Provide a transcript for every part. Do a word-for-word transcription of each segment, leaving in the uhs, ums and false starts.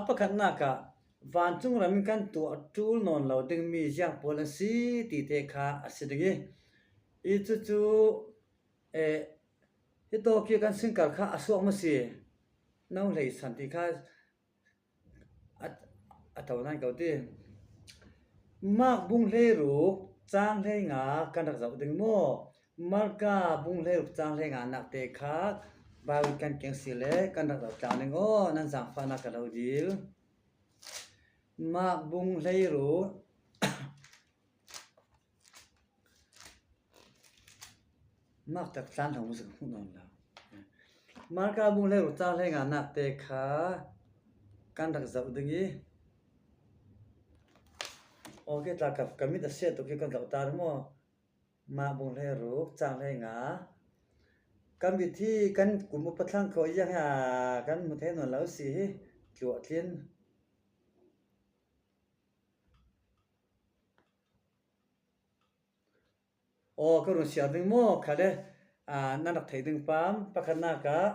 Pakhatnak ah vancung ram in kan tuah ṭul nawn lo dingmi ziang pawl an si tite kha a si ding i, i cucu, eh, hitawk hi kan singkar kha a suak maw si? No hleisan ti kha a, a to nan ko ti. Mark bung hleiruk cang hleinga kan rak zoh ding maw? Marka bung hleiruk cang hleinga nak te kha Baibal kan keng si le kan rak zoh tlang ding aw, nan zangfahnak ka lo dil. Mark bung hleiruk Mark tak tlan hong zuk hmuh nawn lo. Marka bung hleiruk cang hleinga nak te kha kan rak zoh ding i. Okay, tla ka, ka mit a siat tuk hi kan zoh ta maw? Mark bung hleiruk cang hleinga. Kan mit hi kan kum upa thlang kho iang hi a kan hmu thei nawn lo si hi. Tluah tlin. Aw, ka run siar ding maw? Kha le, aa, nan rak theih ding pam, pakhatnak ah,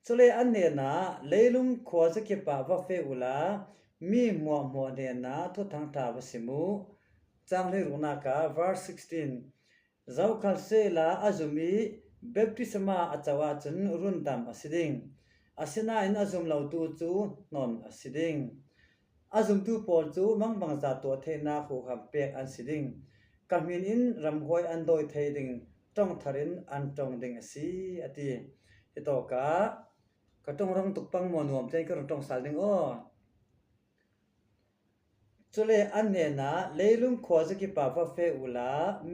cule an hnenah, leilung khuazakip ah va feh uhla, mi hmuahhmuah hnenah thuthang ṭha va sim uh. Cang hleiruknak ah, verse sixteen, zokhal sehla a zum i baptisma a co ahcun rundam a si ding. Asinain a zum lotu cu hnon a si ding. A zumtu pawl cu mangbangza tuah theihnak huham pek an si ding. Ka hmin in ramhuai an dawi thei ding, ṭong thar in an ṭong ding a si, a ti. Hitawkah ka ṭong rang tuk pang maw, nuam tein ka run ṭong sal ding aw. Cule an hnenah, leilung khuazakip ah va feh uhla,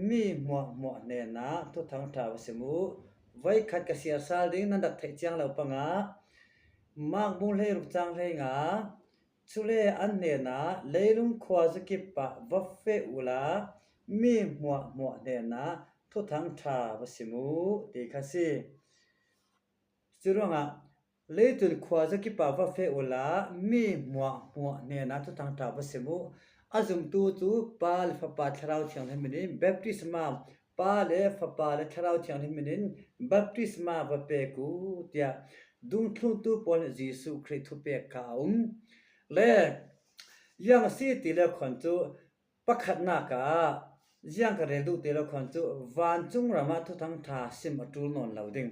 mi hmuahhmuah hnenah thuthang ṭha va sim uh. Voikhat ka siar sal ding, nan rak theih ciang lo pangah, Mark bung hleiruk cang hleinga, cule an hnenah, leilung khuazakip ah va feh uhla, mi hmuahhmuah hnenah thuthang ṭha va sim uh, ti kha si. Curuangah, leicun khuazakip ah va feh uhla, mi hmuahhmuah hnenah thuthang ṭha va sim uh. A zumtu cu Pa le Fapa Thlarau Thianghlim hmin in baptisma, Pa le Fapa le Thlarau Thianghlim hmin in baptisma va pek uh, tiah dungthluntu pawl nih Jesuh Khrih thupek kha a um. Le, ziang a si ti le khan cu, pakhatnak ah, ziang ka rel duh ti lo khan cu, vancung ram ah thuthang ṭha sim a ṭul nawn lo ding.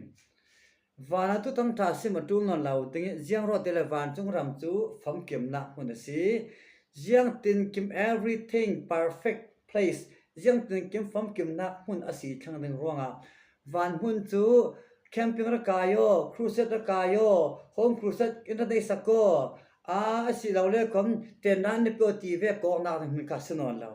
Van ah thuthang ṭha sim a ṭul nawn lo ding i, ziang ruah ti le vancung ram cu famkimnak hmun a si. Ziangtinkim, everything perfect place, ziangtinkim famkimnak hmun a si thlang ding ruangah, van hmun cu camping ra kai aw, crusade ra kai aw, home crusade in ra deisak aw, a, a si lo le khom tendan na pio ti ve kawknak ding hmun kha si nawn lo.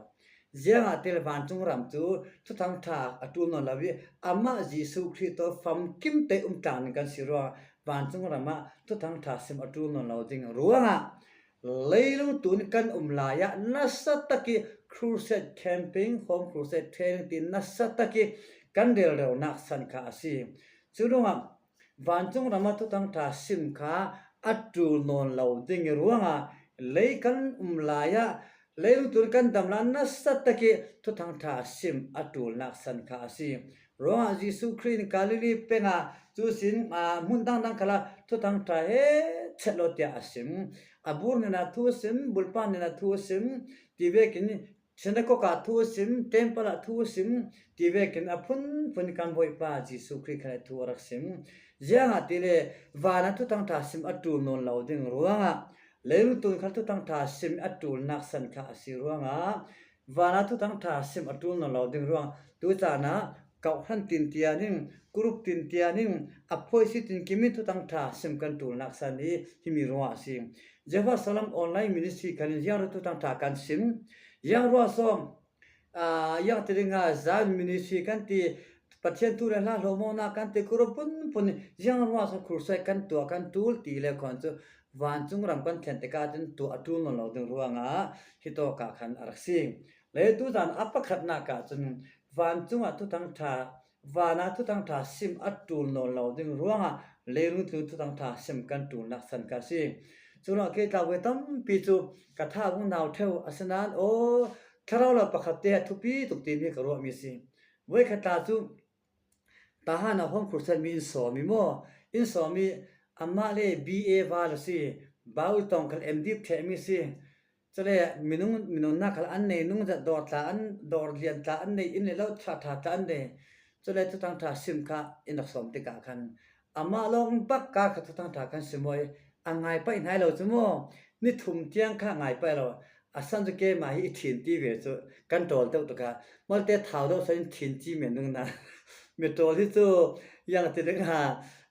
Ziangahtile vancung ram cu thuthang ṭha a ṭul nawn lo i, amah Jesuh Khrih tawh famkim te um tlang ding kan si ruangah, vancung ram ah thuthang ṭha sim a ṭul nawn lo ding ruangah, leilung tun kan um lai ah nasa tak i crusade, camping, home crusade, training ti nasa tak i kan relronak san kha a si. Cu ruangah vancung ram ah thuthang ṭha sim kha a ṭul nawn lo ding i ruangah, lei kan um lai ah, leilung tun kan dam lai ah nasa tak i thuthang ṭha sim a ṭulnak san kha a si. Ruangah Jesuh Khrih in Galilee peng ah cu sin, aa, hmun dangdang khal ah thuthang ṭha he chet lo tiah a sim. A bur hnenah thu a sim, bulpa hnenah thu a sim, ti vekin sinagog ah thu a sim, temple ah thu a sim, ti vekin a phunphun kan Bawipa Jesuh Khrih khan thu a rak sim. Ziangahtile van ah thuthang ṭha sim a ṭul nawn lo ding ruangah, leilung tun khal thuthang ṭha sim a ṭulnak san kha a si ruangah, van ah thuthang ṭha sim a ṭul nawn lo ding ruangah, tu caan ah kauhhran tintian in, group tintian in, a phoisi tinkim in thuthang ṭha sim kan ṭulnak san hi himi ruangah a si. Jehovah Shalom Online Ministry khan in ziang ruah thuthang ṭha kan sim. Ziang ruah sawm, aa, ziang ti ding a, Zion Ministry kan ti, Pathian thu le hla hlawmawknak kan ti, kuro phunphun ziang ruah sawm crusade kan tuah kan ṭul ti le khan cu vancung ram kan thlen tikah cun tuah a ṭul nawn lo ding ruangah hitawk ah khan a rak si. Le tu caan a pakhatnak ah cun vancung ah thuthang ṭha, van ah thuthang ṭha sim a ṭul nawn lo ding ruangah leilung tun thuthang ṭha sim kan ṭulnak san kha a si. Curuangah kei tlau ve tampi cu ka tha vung nau ṭheu a si nain, aw, thlarau lo pakhat te a thupi tuk timi ka ruahmi a si. Voikhat tla cu Tahan a home crusade mi in sawm i maw, in sawm i amah le B A val a si, Bible tawng khal em dip ṭheh mi si. Cule minung, minung na khal an nei, nungzat dawr tla an, dawr lian tla an nei, inn le lo ṭha ṭha tla an nei. Cule Thuthang ṭha sim kha in rak sawm tikah khan amah lawng bak kar kha Thuthang ṭha kan sim aw i, a ngai paih hnai lo cu maw? Ni thum tiang kha a ngai paih lo. A san cu keimah hi i ṭhin ti ve cu kan ṭawl deuh tuk kha. Malte thau deuh san in ṭhin ci men ding na. Mi ṭawl hi cu yang ti ding ha,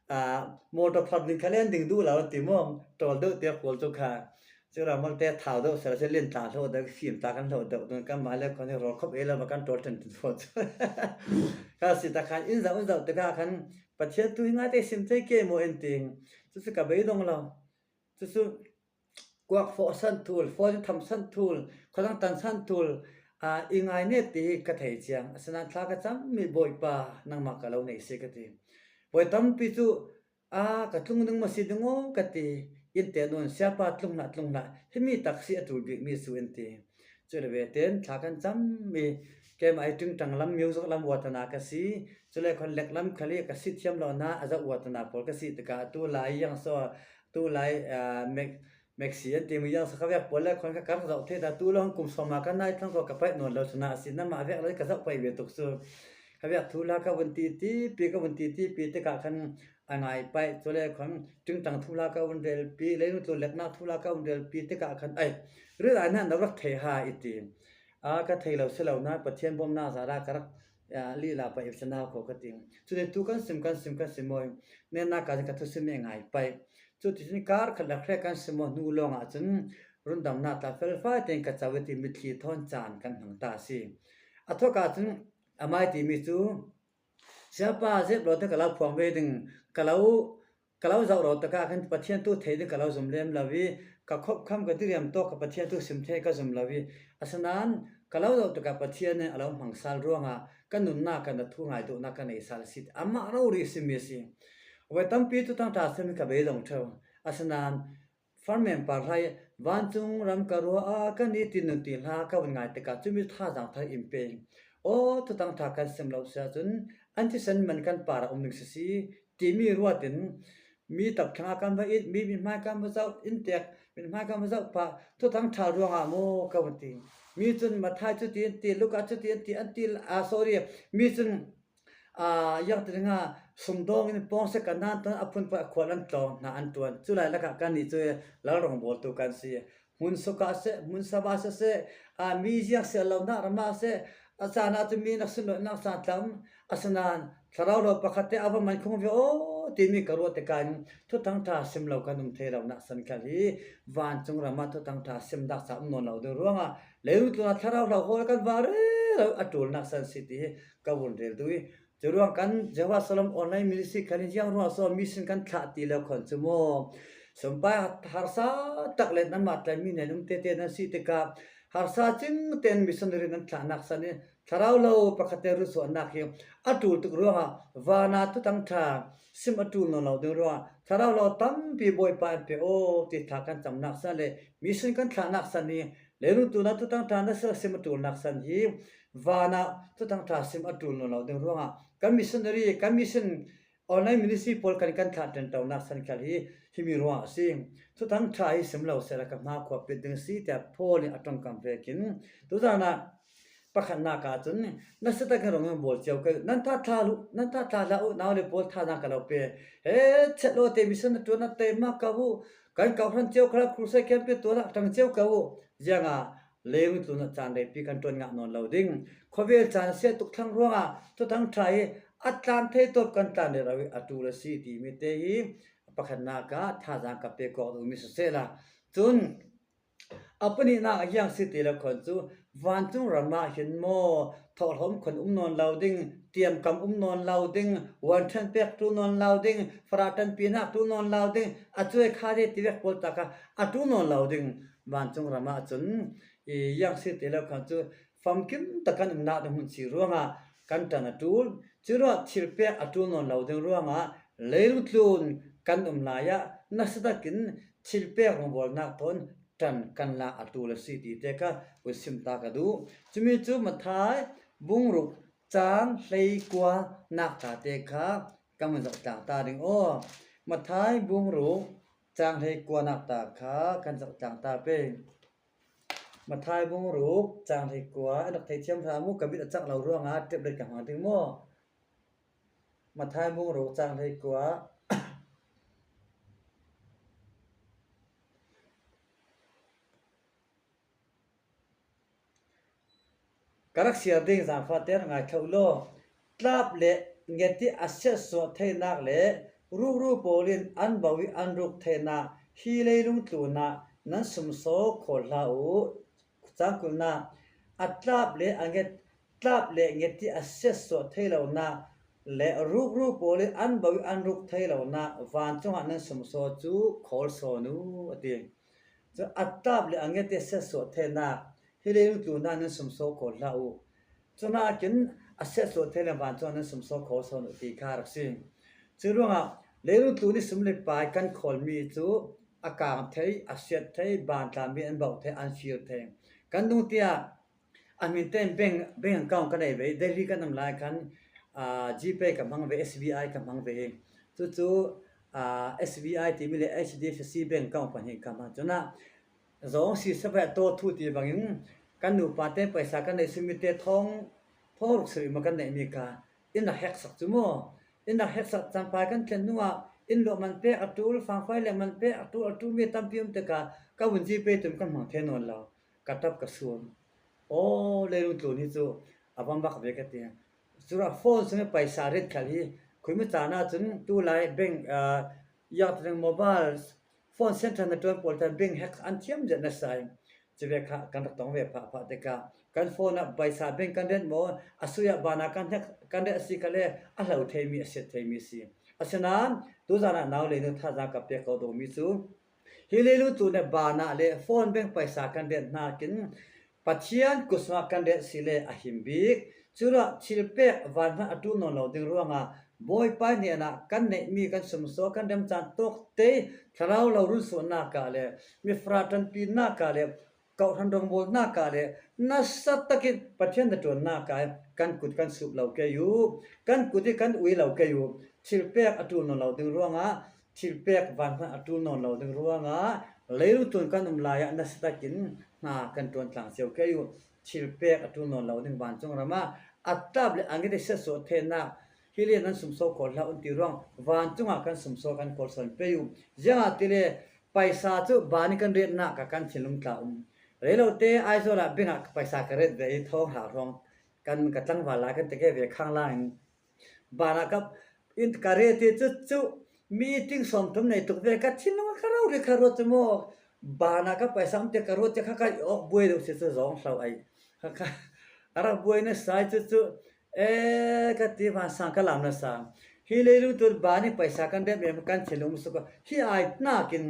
aa, motor phar ding kha len ding duh lo ti maw? Ṭawl deuh tiah khual cu kha. Cura malte thau deuh sal si len tla hlawh deuh, fim tla kan hlawh deuh ding, kanmah le khuan hi rawl khop ei lo ma kan ṭawl ṭan ṭan fawn cu. Ka si ta khan in zoh, in zoh tikah khan Pathian tu hi ngai te sim thei ke maw in ti. Cucu ka beidong lo. Cucu kuak fawh san thul, fawh tham san thul, khuadang tan san thul, aa, i ngai ne ti hi ka thei ciang. Asinain thla ka cam mi Bawipa, nangmah ka lo nei si ka ti. Voi tampi cu, aa, ka tlung ding maw si ding aw ka ti. In te nun, siapa tlung hlah, tlung hlah, himi tak si a ṭul bik mi cu in ti. Cule ve ten thla kan cam mi, keimah i ṭingṭang lam, music lam uatana ka si. Cule khuan lek lam khal i ka si thiam lo na, a zoh uatana pawl ka si tikah tu lai yang so, tu lai, aa, mek, meksi an timi yang so ka vek pawl le khuan ka kar zoh thei ta, tu lawng kum sawma kan nai thlang ko ka paih nawn lo cuna a si, nanmah vek lo i ka zoh paih ve tuk cu. Ka vek thu la ka vun ti ti pi, ka vun ti ti pi tikah khan a ngai paih, cule khuan ṭingṭang thu la ka vun rel pi, leilung tlun leknak thu la ka vun rel pi tikah khan, ai, rit ai hna na rak thei ha i ti. A, ka thei lo si lo na, Pathian bawmnak zara ka rak, aa, lila paih i si nau ko ka ti. Cule tu kan sim, kan sim, kan sim aw i, nennak ah ka thusim i ngai paih. Cuticun kar khat le hrek kan sim aw hnu lawng ahcun rundamnak tla felfai tein ka co i ti, mitthli thawn caan kan hmang ta a si. A thawk ahcun amai timi cu, siapa zep lo te ka lo phuang ve ding, ka lo, ka lo zoh lo takah khan Pathian tu thei ding ka lo zum lem lo i, ka khopkham ka diriam tawk ka Pathian tu sim thei ka zum lo i, asinain ka lo zoh takah Pathian in a lo hmang sal ruangah ka nunnak, ka na thu ngai duhnak ka nei sal a si. Amah rori a si mi a si. Voi tampi Thuthang ṭha sim ka beidong ṭheu. Asinain farmen par hlai, vancung ram ka ruah a ka ni ti nun ti hla ka vun ngai tikah cumi thazaang thar in pe. Aw, Thuthang ṭha kan sim lo si ahcun an thisen man kan par a um ding sisi timi ruat in mi tak thlang a kan va it, mi mithmai kan va zoh, in tek mithmai kan va zoh pah, Thuthang ṭha ruangah maw ka vun ti. Mi cun Matthai cu ti an ti, Luka cu ti an ti, an ti, ah, sorry, mi cun aa, yang ti dingah sumdawng in pawng seh kan nan tuan a phun pah khual an tlawng hna an tuan. Cu lai lakah kannih cu lalrong bawltu kan si. Hmun suk ah seh, hmun sava seh seh, aa, mi ziang seh lo nak ramah seh, a caan ah cu mi nak sin lo nak caan tlam, asinain thlarau lo pakhat te a va man khung ve aw timi ka ruah tikah in Thuthang ṭha sim lo kan um thei lo nak san khal hi vancung ram ah Thuthang ṭha sim dak ca um nawn lo ding ruangah leilung tlun ah thlarau hlo hawl kan va rel lo a ṭul nak san si ti hi ka vun rel duh i, curuang kan Jehovah Shalom Online Ministry kan in ziang ruang so mission kan thlah ti lo khon cu maw? Sumpai harsa tak le nanmah tla mi nen um tete nan si tikah harsa cing tein missionary nan thlah nak san i thlarau lo pakhat te rusuahnak hi a ṭul tuk ruangah vana Thuthang ṭha sim a ṭul nawn lo ding ruangah thlarau lo tampi Bawipa in pe aw ti thla kan cam nak san le mission kan thlah nak san hi leilung tlun ah Thuthang ṭha nasa sim a ṭul nak san hi vana Thuthang ṭha sim a ṭul nawn lo ding ruangah kan missionary, kan mission online ministry pawl kan, kan thlah ṭanṭo nak san khal hi himi ruangah a si. Thuthang ṭha hi sim lo sehla ka hma khua pit ding si tiah Paul in a ṭongkam vekin tuzan ah pakhatnak ah cun nasa takin rung in bawl cio ko, nan tha thla hlah uh, nan tha thla hlah uh, nau le pawl thazaang ka lo pe. He chet lo te mission na ṭuan a tei ma ko uh, kan kawhhran cio kha crusade campaign tuan ah ṭang cio ko uh. Ziangah leilung tlun ah caan reipi kan ṭuan ngah nawn lo ding. Khuavel caan siah tuk thlang ruangah Thuthang ṭha hi a tlan thei tawp kan tlan rero i a ṭul a si timi te hi pakhatnak ah thazaang ka pek kawk duhmi sisehla. Cun a pahnihnak a ziang si ti lo khon cu vancung ram ah hin maw thawhlawm khon um nawn lo ding, tiamkam um nawn lo ding, wanṭhan pek ṭul nawn lo ding, farah ṭanpinak ṭul nawn lo ding, a cuai kha te ti vek pawl tak kha a ṭul nawn lo ding. Vancung ram ah cun i ziang si ti lo khon cu famkim tak kan umnak ding hmun si ruangah kan ṭan a ṭul. Curuah thilpek a ṭul nawn lo ding ruangah leilung tlun kan um lai ah nasa takin thilpek rungbawlnak thawn ṭan kan lak a ṭul a si ti te kha vun sim ta ka duh. Cumi cu Matthai bung ruk cang hleikua nak ta te kha kan vun zoh tlang ta ding aw. Matthai bung ruk Cang hleikua nak ta kha kan zak tlang ta pei. Mathai bung ruk cang hleikua, a nak thei thiam hram u, ka mit a cak lo ruangah tablet ka hmang ding maw? Mathai bung ruk cang hleikua. Ka rak siar ding, zaangfahte rak ngaithla u law. Tlap le nget ih a siatsuah theinak le rukru pawl in an bo ih an ruk theinak hi leilung tlunah nan sumsaw khawl hlah uh. Cang kulna, a tlap le a nget, tlap le nget ih a siatsuah thei lonak le rukru pawl ih an bo ih an ruk thei lonak vancungah nan sumsaw cu khawl sawn uh, a ti. Cu a tlap le a nget ih a siatsuah theinak hi leilung tlunah nan sumsaw khawl hlah uh. Cunakin a siatsuah thei le vancungah nan sumsaw khawl sawn uh ti kha a rak si. Curuangah leilung tlun ih sum le pai kan khawlmi cu a kang thei, a siat thei, bantlammi an bauh thei, an fir thei. Kan dung tiah a hminte in bank, bank account kan nei ve. Delhi kan um lai khan, aa, GPay ka hmang ve, SBI ka hmang ve. Cucu, aa, SBI timi le HDFC bank account pahnih ka hmang. Cunah zawng si save taw thu ti bangin kan nupa te paisa kan nei sumite thawng, thawng ruk sarih maw kan neihmi kha in rak heksak cu maw? In rak heksak, Champhai kan thlen hnuah in luah man pek a ṭul, fangfai le man pek a ṭul, a ṭulmi tampi um tikah ka vun GPay tum kan hmang thei nawn lo. Ka ṭap ka suam. Aw, leilung tlun hi cu a va mak ve ka ti. Curuah phone sungih paisa ret khal hi khuimi caan ahcun tulai bank, aa, Yakateng mobile phone center na ṭuan pawl tan bank hack an thiam zet nasa ih, cuvek kha kan rak tong ve phah phah tikah kan phone ah paisa bank kan ret maw, a sui ah banah kan hack, kan ret a si kha le a hlo theimi, a siat theimi a si. Asinain tuzan ah nau le nu thazaang ka pek ko dawmi cu hi leilung tlun le banah le phone bank paisa kan ret hnakin Pathian kut sungah kan ret si le a him bik. Curuah thilpek van hmanh a ṭul nawn lo ding ruangah Bawipa hnenah kan neihmi kan sumsaw kan remcaan tawk te thlarau lo runsuahnak ah le mifra ṭanpinak ah le kawhhran rongbawlnak ah le nasa takin Pathian hnaṭuannak ah kan kut kan sup lo kei uh, kan kut ih kan ui lo kei uh. Thilpek a ṭul nawn lo ding ruangah thilpek van hmanh a ṭul nawn lo ding ruangah leilung tlun kan um lai ah nasa takin hna kan ṭuan tlang cio kei uh. Thilpek a ṭul nawn lo ding vancung ram ah a tlap le a nget ih siatsuah theinak hi le nan sumsaw khawl hlah un ti ruang vancung ah kan sumsaw kan khawl sawn pei uh. Ziangahtile paisa cu ban ih kan retnak ah kan thinlung tla um. Leilote Aizawl ah bank ah paisa ka ret ve ih thawng hlah hrawng kan ka tlangval lai kan ti ke ve khang lai in Banah ka in ka ret ih cucu meeting sawmthum nei tuk ve ka thinlung ka rori kha ruat cu maw? Banah ka paisa um tiah ka ruat tiah kha ka i awk buai deuh si cu zawng hlo ai. Kha kha a rak buai nasa ih cucu e ka ti vansang ka lam nasa. Hi leilung tu ban ih paisa kan ret men kan thinlung suk hi ai nakin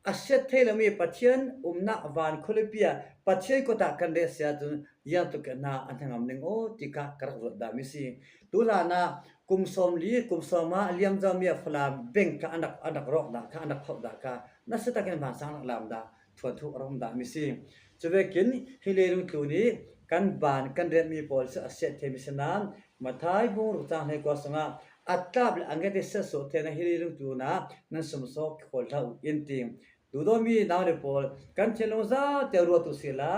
a siat thei lomi Pathian umnak van khualipi ah Pathian kut ah kan ret si ahcun ziangtluk hna an hnangam ning aw ti kha ka rak ruat dahmi si. Tuhlan ah kum sawmli, kum sawmnga a liam zomi a Falam bank kha an rak, an rak rawk dah kha, an rak phauh dah kha, nasa takin vansang rak lam dah, thuanthu a rak um dahmi si. Cuvekin hi leilung tlun ih kan ban kan retmi pawl cu a siat theimi si nain Mathai bung ruk cang hleikua sungah a tlap le a nget ih siatsuah theinak hi leilung tlun ah nan sumsaw khawl hlah uh in ti. Duhdawtmi nau le pawl, kan thinlung zate ruat uh sila,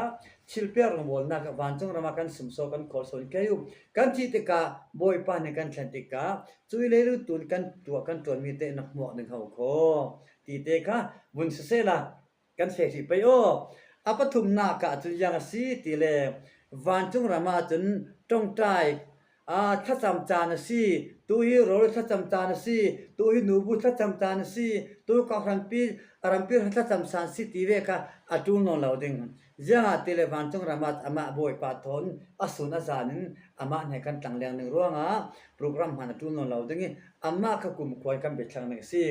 thilpek rongbawlnak ah vancung ram ah kan sumsaw kan khawl sawn kei uh. Kan thih tikah Bawipa nih kan thlen tikah cuih leilung tlun kan tuah kan ṭuanmi te na hmuak ding ho kho ti te kha vun sisehla kan feh hrih pei aw. A pathumnak ah cun ziang a si ti le vancung ram ah cun ṭongṭai aa, thlacam caan a si, tu hi rawl thlacam caan a si, tu hi nubu thlacam caan a si, tu hi kawhhranpi, a rampi hra thlacam caan a si ti ve kha a ṭul nawn lo ding. Ziangahtile vancung ram ah amah Bawipa thawn a sun a zan in amah hnen kan tlangleng ding ruangah program hman a ṭul nawn lo ding ih amah kha kumkhua in kan biathlang ding a si.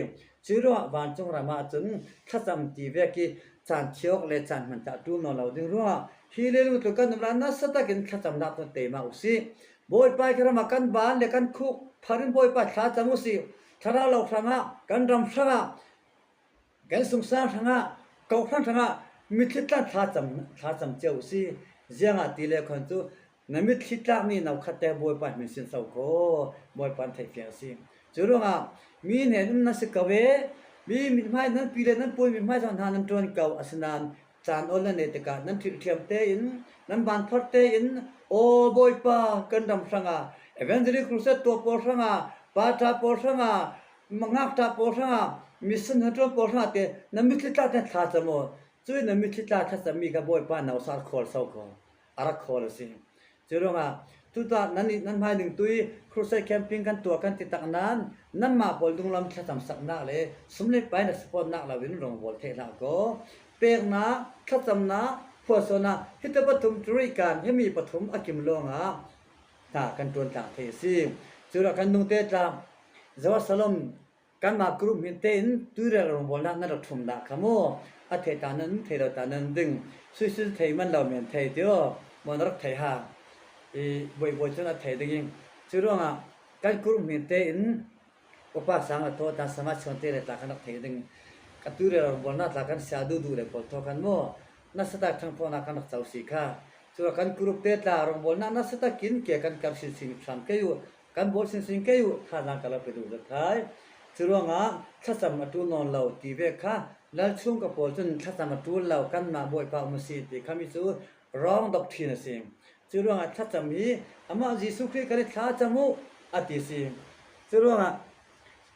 Cuih ruangah vancung ram ah cun thlacam ti vek ih caan thiawk le caan hmantah a ṭul nawn lo ding ruangah hi leilung tlun kan um lai nasa takin thlacamnak tun teimah uh si. Bawipa ih kha ram ah kan ban le kan khuk phar in Bawipa thlacam uh si. Thlarau lo hrangah, kan ram hrangah, kan sungsang hrangah, kawhhran hrangah mitthli tlan thlacam, thlacam cio uh si. Ziangahtile khuan cu na mitthli tlakmi no khatte Bawipa hmin sin so kho, Bawipa in theihfiang a si. Curuangah mi hnen um nan si ko ve, Mi mithmai nan pi le nan pu mithmai zong hna nan ṭuan ko, asinain caan awl nan nei tikah nan ṭhilh ṭhiam tein, nan banphar tein, aw Bawipa, kan ram hrangah evangelist, crusade tuah pawl hrangah, pata pawl hrangah, ngakṭah pawl hrangah, mission hnaṭuan pawl hrangah te na mitthli tla tein thlacam aw. Cui na mitthli tla thlacammi kha Bawipa nausa a khawl so ko, a rak khawl a si. Curuangah tuta nan, nan hmai ning tui crusade camping kan tuah kan ti tak nan, nanmah pawl dunglam thlacamsaknak le sum le pai na supportnak lo in rongbawl thei hlah ko. Peknak, thlacamnak, phuahsuahnak, hite pathum ṭuri kan, himi pathum a kim lawngah hna kan ṭuan tlang thei a si. Curuangah kan nungte tla Jerusalem kanmah group hminte in tuirel rongbawlnak nan rak ṭhum dah kha maw? A thei ta nan, thei lo ta nan ding. Suisil thei man lo men thei tio. Maw na rak thei ha. I buaibuai cun a thei ding in. Curuangah kan group hminte in upa sang a thaw ta sama chonte le tla kan rak thei ding. Ka tuirel rongbawlnak tla kan sia duhduh le pawl thaw kan maw? Nasa tak ṭhangphawknak kan rak co si kha. Curuangah kan group te tla rongbawlnak nasa takin ke kan kar sinsin ṭhan kei uh. Kan bawl sinsin kei uh, thazaang ka lo pe duh zet hai. Curuangah thlacam a ṭul nawn lo ti ve kha, lal chungka pawl cun thlacam a ṭul lo, kanmah Bawipa um a si ti khami cu wrong doctrine a si. Curuangah thlacam hi amah Jesuh Khrih kan i thlacam uh a ti a si. Curuangah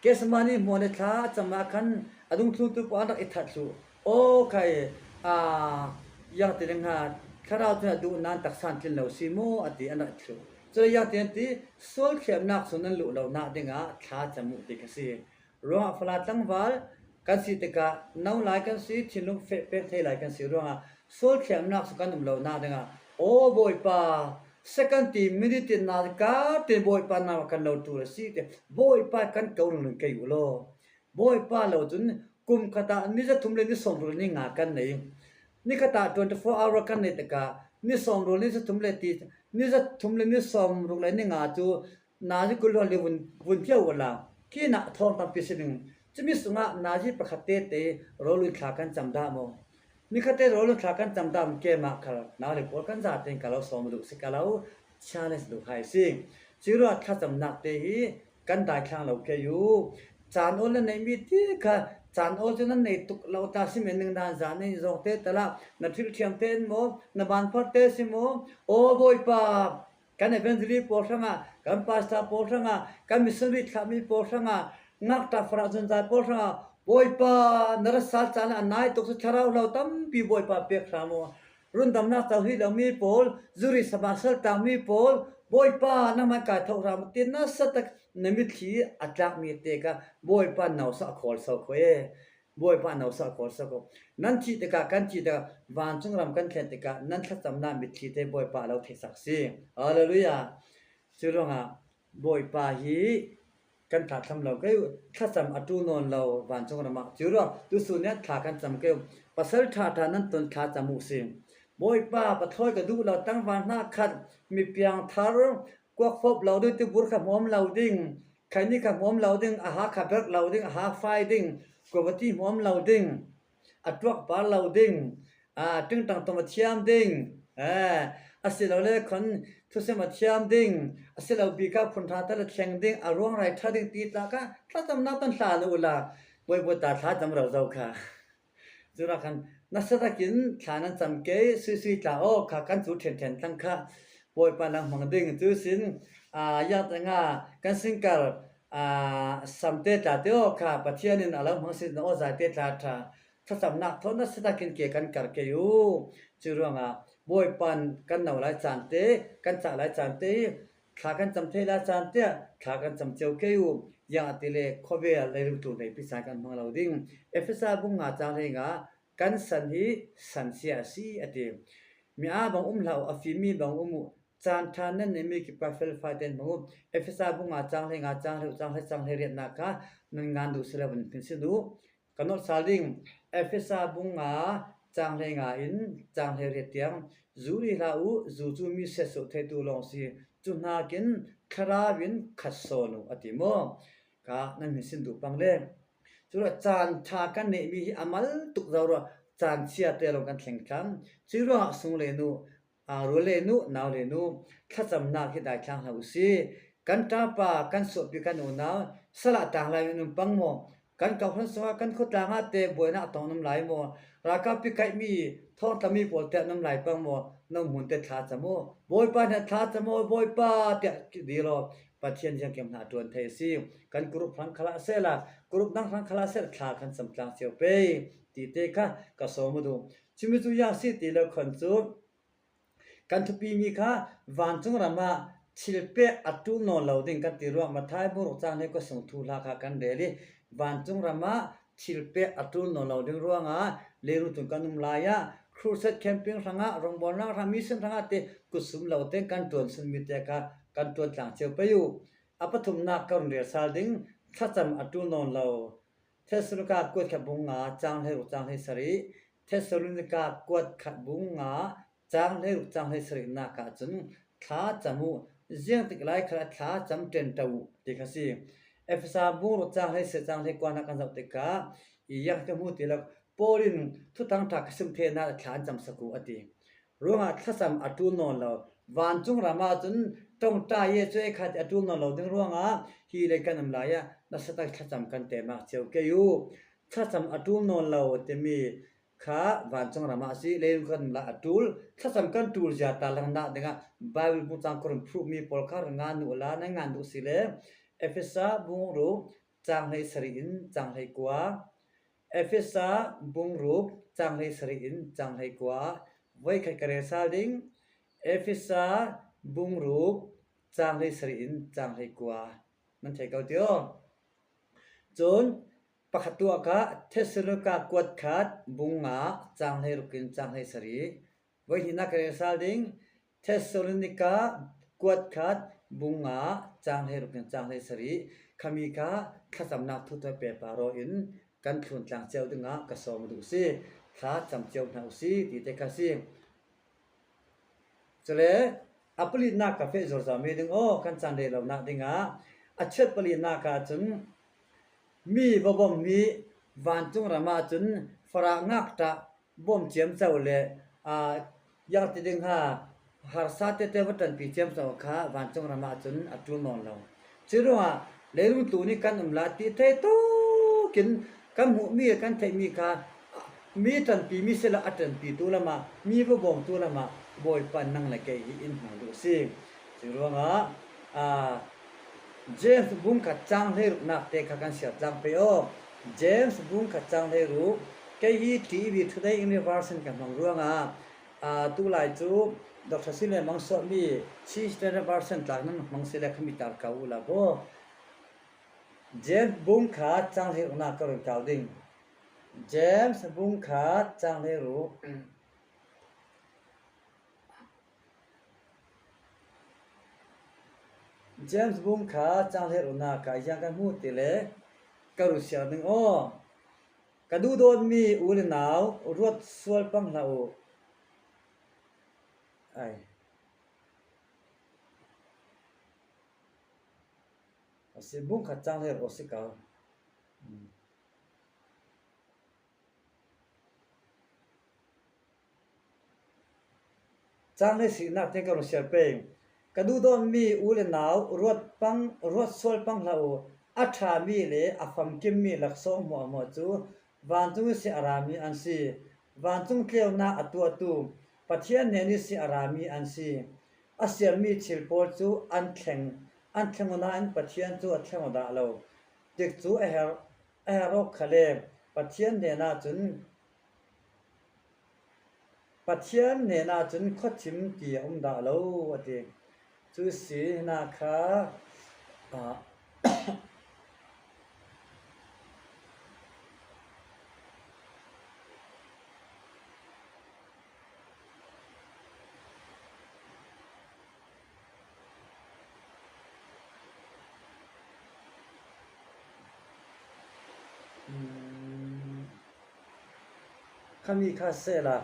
Gethsemane hmuan i thlacam ah khan a dungthluntu pawl an rak i that thluh. Aw khai, aa, yang ti ding ha, thlarau cun a duh nan taksa an tlin lo si maw a ti an rak i thluh. Cule yang ti an ti, sual thliamnak sung nan luh lonak dingah thlacam uh ti kha si. Ruangah fala tlangval kan si tikah no lai kan si, thinlung feh pek thei lai kan si ruangah sual thliamnak sung kan um lonak dingah, aw Bawipa, second ti, minute ti, nazi kar ti Bawipa nau kan lo ṭul a si ti, Bawipa kan ko ringring kei uh law. Bawipa lo cun kum khat ah ni zathum le ni sawmruk le ni nga kan nei. Ni khat ah twenty four hour kan nei tikah ni sawmruk le ni zathum le ti, ni zathum le ni sawmruk le ni nga cu nazi kul hluan le vun, vun phio uh la. Khin ah thawng tampi si ding. Cumi sungah nazi pakhat tete rawl in thla kan cam dah maw? Ni khat te rawl in thla kan cam dah maw? Keimah khal nau le pawl kan zate in ka lo sawm duh si, ka lo challenge duh hai si. Curuangah thlacamnak te hi kan daithlang lo kei uh. Caan awl nan neihmi ti kha, caan awl cu nan nei tuk lo ta si men ning dan zan in zawng te talah na thilṭhiam te in maw, na banphar te si maw? Aw Bawipa, kan evangelist pawl hrangah, kan pastor pawl hrangah, kan missionary thlahmi pawl hrangah, ngakṭah farak zunzai pawl hrangah, Bawipa, na rasal caan a nai tuk cu thlarau hlo tampi Bawipa pek hram aw. Rundamnak cohlan lomi pawl, zuri sama saltangmi pawl, Bawipa, nangmah kai tho hram ti nasa tak na mitthli a tlakmi te kha Bawipa nausa a khawl so kho e. Bawipa nausa a khawl so kho. Nan thih tikah, kan thih tikah, vancung ram kan thlen tikah, nan thlacamnak mitthli te Bawipa a lo theisak si. Hallelujah. Curuangah Bawipa hi kan thlacam lo kei uh, thlacam a ṭul nawn lo vancung ram ah. Curuangah tusun nih thla kan cam kei uh. Pasal ṭha ṭha nan ton thla cam uh si. Bawipa, pathawi ka duh lo, tangval hna khat, mipiang thar, kuak fop lo ding, tibur kha hmuam lo ding, khaini kha hmuam lo ding, a ha kha berh lo ding, a ha fai ding, kuavati hmuam lo ding, a tuak par lo ding, aa, ṭingṭang tom a thiam ding, aa, asilole khon thusem a thiam ding, asilo bik ah phun ṭha tal a thleng ding, a ruang rai ṭha ding ti tla kha thlacamnak ton hlan uh la, Bawipa ta thlacam rero kha. Curuangah khan nasa takin thla nan cam kei, suisui tla aw kha kan cu ṭhenṭhen tlang kha Bawipa nan hmang ding. Cu sin, aa, yang tengah kan singkar, aa, samte tla te aw kha Pathian in a lo hmang sin na aw zaite tla ṭha. Thlacamnak thawn nasa takin ke kan kar kei uh. Curuangah Bawipa kan no lai caan te, kan cah lai caan te hi thla kan cam thei lai caan te ah thla kan cam cio kei uh. Ziangahtile khuavel leilung tlun hleipi caan kan hmang lo ding. Efesa bung nga cang hleinga kan san hi san sia a si a ti. Mi aa bang um hlah uh, a fimmi bang um uh. Caan ṭha nan neihmi kipka felfai tein hmang uh. Efesa bung nga cang hleinga cang hlei, cang hlei, cang hleiriatnak kha nan ngan duh si lo in hmin sin uh. Ka nolh sal ding, Efesa bung nga cang hleinga in cang hleiriat tiang, zu rih hlah uh, zu cu mi siatsuah theitu lawng si, cu hnakin thlarau in khat sawn uh a ti maw? Ka nan hmin sin duh pang le. Curuah caan ṭha kan neihmi hi a mal tuk zo ruah caan sia te lawng kan thleng thlang. Curuangah sung le nu, aa, rul le nu, nau le nu, thlacamnak hi daithlang hlah u si. Kan ṭapa, kan suahpi, kan unau, salah tanglai in um pang maw? Kan kawhhran sungah kan khawtlangah te buaina a tawng an um lai maw? Ralkappi kaihmi, thawngtlami pawlte an um lai pang maw? No hmunte thlacam aw. Bawipa hnenah thlacam aw, Bawipa, tiah dil aw. Pathian ziangkim hna a ṭuan thei a si. Kan kurup hrang khalah sehla, kurup dang hrang khalah sehla thla kan cam tlang cio pei. Tite kha ka sawm aw duh. Cumi cu ziang si ti lo khan cu, kan thupimi kha vancung ramah thilpek a ṭul nawn lo ding kan ti ruang, Matthai bung ruk cang hleikua sung thuhla kha kan rel i, vancung ramah thilpek a ṭul nawn lo ding ruangah leilung tung kan um lai ah, crusade camping hrangah, rawngbawlnak hrang, mission hrangah te kutsum lo te kan ṭuan sunmi te kha kan ṭuan tlang cio pei uh. A pathumnak ka run rel sal ding, thlacam a ṭul nawn lo. Thessalonika kuat khat bung nga cang hleiruk cang hleisarih, Thessalonika kuat khat bung nga cang hleiruk cang hleisarihnak ah cun thlacam uh, ziangtik lai khalah thlacam ṭenṭo uh ti kha si. Efesa bung ruk cang hleisarih cang hleikua hna kan zoh tikah i ziang ka hmu ti lo, Paul in thuthang ṭha ka sim theinak thla an camsak uh a ti. Ruangah thlacam a ṭul nawn lo. Vancung ram ahcun ṭongṭai i cuai khat a ṭul nawn lo ding ruangah hi lei kan um lai ah nasa tak thlacam kan temak cio kei uh. Thlacam a ṭul nawn lo timi kha vancung ram ah a si, leilung kan um lai a ṭul. Thlacam kan ṭul zia ta langnak dingah Baibal bung cang ka run phurhmi pawl kha rak ngan uh la, nan ngan duh si le Efesa bung ruk cang hleisarih in cang hleikua, Efesa bung ruk cang hleisarih in cang hleikua, voikhat ka rel sal ding, Efesa bung ruk cang hleisarih in cang hleikua. Nan thei ko tio. Cun pakhat tuah kha Thessalonika kuat khat bung nga cang hleiruk in cang hleisarih. Voihnihnak ka rel sal ding, Thessalonika kuat khat bung nga cang hleiruk in cang hleisarih, khami kha thlacamnak thu tuah pehpar aw in kan thlun tlang cio dingah ka sawm duh si, thlacam cio hna u si, tite kha si. Cule a palinak ka feh zorzormi ding aw, kan caan rel lonak dingah a chiat palinak ahcun mi va bawmhmi vancung ram ahcun Farah ngakṭah bawm ciamco le, aa, ziang ti ding ha, harsa tete va ṭanpi ciamco kha vancung ram ahcun a ṭul nawn lo. Curuangah leilung tlun i kan um lai ti thei tuk in kan hmuhmi, kan theihmi kha mi ṭanpimi si lo, a ṭanpitu lamah, mi va bawmtu lamah Bawipa nang le kei hi in hmang duh si. Curuangah, aa, James bung khat cang hleiruknak te kha kan siar tlang pei aw. James bung khat cang hleiruk, kei hi T E V Today English Version ka hmang ruangah, aa, tulai cu Doctor Sin le mang suahmi Chi Standard Version tla nan hmang si le khami tar ko uh la baw. James bung khat cang hleiruknak ka run kau ding. James bung khat cang hleiruk. James bung khat cang hleiruknak ah ziang kan hmuh ti le ka run siar ding aw. Ka duhdawtmi u le nau, ruat sual pang hlah uh. Ai. A si, bung khat cang hleiruk a si ko. Hmm. Cang hleisarihnak te ka run siar pei. Ka duhdawtmi u le nau, ruat pang, ruat sual pang hlah uh. A ṭhami le a famkimmi laksawng hmuahhmuah cu vancung ihsin a rami an si. Vancung tleunak a tuahtu Pathian hnen ihsin a rami an si. A sialmi thil pawl cu an thleng, an thleng aw nain Pathian cu a thleng aw dah lo. Tikcu a herh, a herh awk khal le Pathian hnenah cun, Pathian hnenah cun khuachim ti a um dah lo, a ti. Cu si hna kha, ah, Khami kha sehla,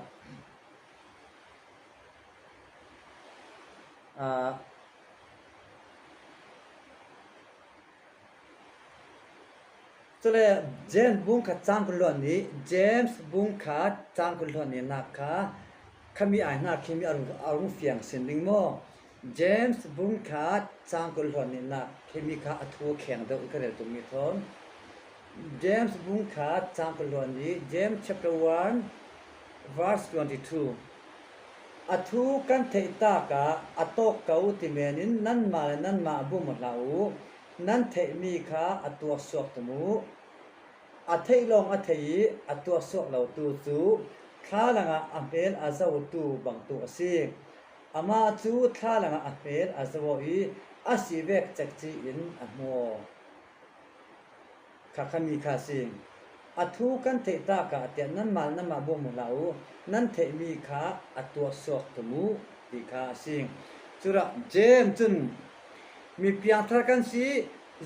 aa, cule James bung khat cang kul hluan nih, James bung khat cang kul hluan nih nak kha khami ai hna khimi a rung, a rung fiang sin ding maw? James bung khat cang kul hluan nih nak khimi kha a thu kheng deuh i ka rel tummi thawn. James bung khat chang kul luan ni, James chapter one, verse twenty-two. A thu kan theih tak ah a tawk ko ti menin nanmah le nanmah bum uh hlah uh, nan theihmi kha a tuaksuak tum uh. A theih lawng a thei ih a tuaksuak lotu cu thlalang ah a hmel a zotu bangtuk a si. Amah cu thlalang ah a hmel a zo aw ih a si vek cekci in a hmu aw. Kha khami kha a si. A thu kan theih tak ah tiah nanmah nanmah bum uh hlah uh, nan theihmi kha a tuahsuak tum uh ti kha a si. Curuah James cun mi piangthar kan si,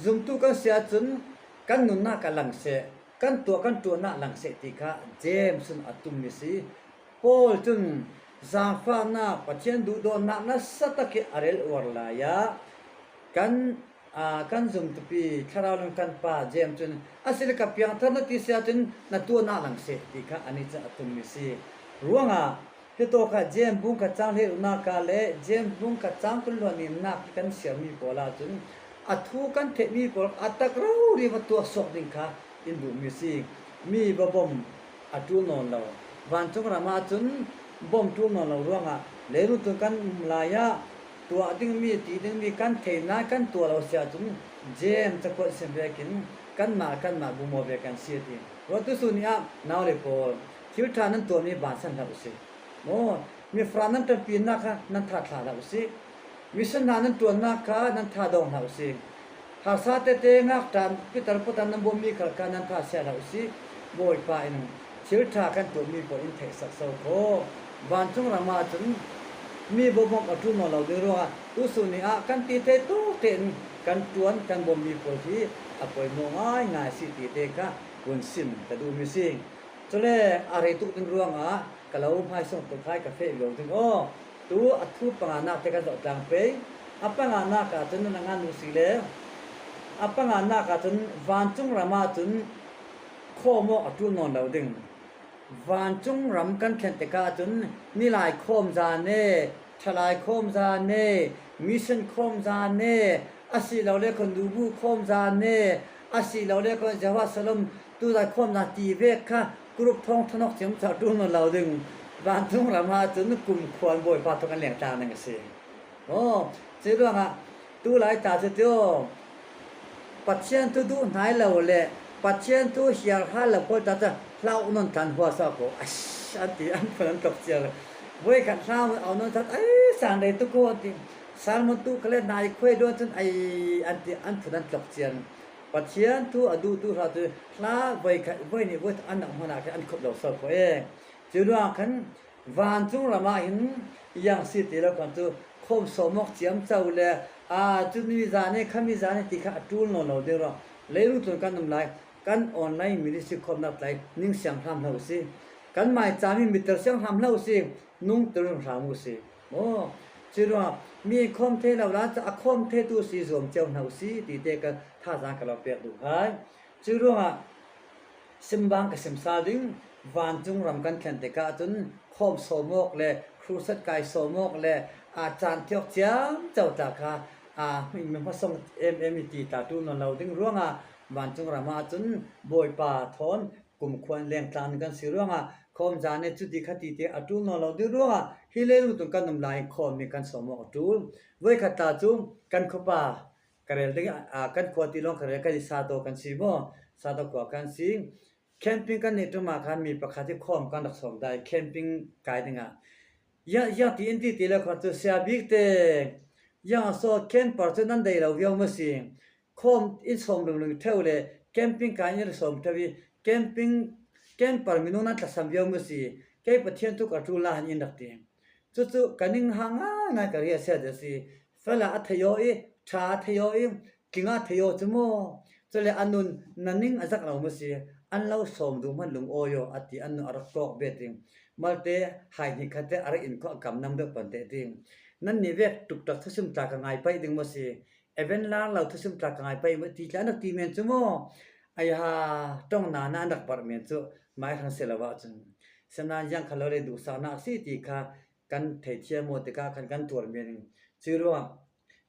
zumtu kan si ahcun kan nunnak a lang seh, kan tuah kan ṭuannak lang seh ti kha James cun a tummi si. Paul cun zaangfahnak, Pathian duhdawtnak nasa tak ih a rel uar lai ah kan, aa, kan zumtupi thlarau lam kan pa James cun a si le ka piangthar na ti si ahcun na tuahnak lang seh ti kha anih cun a tummi si. Ruangah hitawk ah James bung khat cang hleiruknak ah le James bung khat cang kul hluannak kan siarmi pawl ahcun a thu kan theihmi pawl a tak rori va tuahsuak ding kha in duhmi si. Mi va bom a ṭul nawn lo. Vancung ram ahcun bom ṭul nawn lo ruangah leilung tung kan um lai ah tuah dingmi, ti dingmi kan thei nain kan tuah lo si ahcun James cakuat sim vekin kanmah kanmah bum aw ve kan si a ti. Ruangah tusun ni ah nau le pawl, thil ṭha nan tuahmi bansan hlah u si. Maw, mi fara nan ṭanpinak kha nan tha thla hlah u si. Mission hna nan ṭuannak kha nan tha dawng hlah u si. Harsa tete ngakṭan pitar putan nan bawmmi khal kha nan tha sia hlah u si. Bawipa in thil ṭha kan tuahmi pawl in theihsak so kho. Vancung ram ahcun mi bawmawk a ṭul nawn lo ding ruangah tusun ni ah kan ti thei tuk tein kan ṭuan kan bawmmi pawl hi a poimaw ngaingai si ti te kha vun sim ka duhmi si. Cule a rei tuk ding ruangah ka lo hmaisawng tuk hai ka feh lio ding aw. Tu a thu panganak te kan zoh tlang pei. A panganak ahcun nan a ngan uh si le a panganak ahcun vancung ram ahcun khawm awk a ṭul nawn lo ding. Vancung ram kan thlen tikah cun nilai khawm zan e, ṭhalai khawm zan e, mission khawm zan e, a si lo le khuan dubu khawm zan e, a si lo le khuan Jehovah Shalom tuzan khawm zan ti vek kha group thawng thanawk ciamco ṭul nawn lo ding. Vancung ram ahcun kum khuan Bawipa thawk an leng tlang ding a si. Aw, curuangah tulai ta cu tio Pathian thu duh hnai lo le Pathian thu hiar hal lo pawl ta cu hlau nawn tlan huasa ko a an ti, an phun an tlok ciar. Voikhat hlau au nawn tlan ai sang dei tu ko an ti. Salmon tu kha le nai khuai dawn cun ai an ti, an phun an tlok ciar. Pathian thu a duh tu hra tu hla voikhat voinih voi an nak hmanah khan an khop lo so ko e. Curuang khan vancung ram ah hin yang si ti lo khan cu khawm sawmawk ciamco le aa, cu mi zan e, khami zan e ti kha a ṭul nawn lo ding ruang. Leilung tlun kan um lai, kan online ministry khawmnak tlai ning siang hram hlah u si. Kan mai cami meter siang hram hlah u si, nung tel hram u si. Aw, curuangah mi khawm thei lo la cu a khawm thei tu si zuam cio hna u si ti te ka thazaang ka lo pek duh hai. Curuangah simbang ka sim sal ding, vancung ram kan thlen tikah cun khawm sawmawk le crusade kai sawmawk le aa caan thiawk ciamco tla kha aa mi hmasawng em em i ti tla ṭul nawn lo ding ruangah vancung ram ahcun Bawipa thawn kumkhuan lengtlang kan si ruangah khawm zan e cuti kha ti te a ṭul nawn lo ding ruangah hi leilung tung kan um lai khawm mi kan sawmawk a ṭul. Voikhat tla cu kan khuapa ka rel ding, aa, kan khua ti lawng ka rel, kan i Sato kan si maw? Sato khua kan si. Camping kan neih ṭum ah khan mi pakhat hi khawm kan rak sawm dai, camping kai dingah. Ya, ya ti in ti ti le khuan cu sia bik te, yang a saw camper cu nan dei lo viau maw si? Khawm in sawm ringring ṭheu le camping kai in sawm ṭheu i camping, camper minung nan tlasam viau maw si? Kei Pathian thu ka ṭul lai in rak ti. Cucu ka ning hang ngaingai ka riahsiat a si. Fel ah a thei aw i, ṭha a thei aw i, tling ah a thei aw cu maw? Cule a nun na ning a zak lo maw si? An lo sawm duh hmanh lungawi aw a ti, an nun a rak kawk bet ding. Malte hai hnih khat te a rak in khawh a kam nam deuh pan teh ding. Nannih vek ṭukṭak thusim tla ka ngai paih ding maw si? Event lar lo thusim tla ka ngai paih maw ti tla an rak ti men cu maw? Ai ha, ṭong na na an rak barh men cu mai hrang si lo ahcun. Sinain ziang kha lo le duhsaknak a si ti kha kan theithiam maw tikah khan kan tuar men. Curuang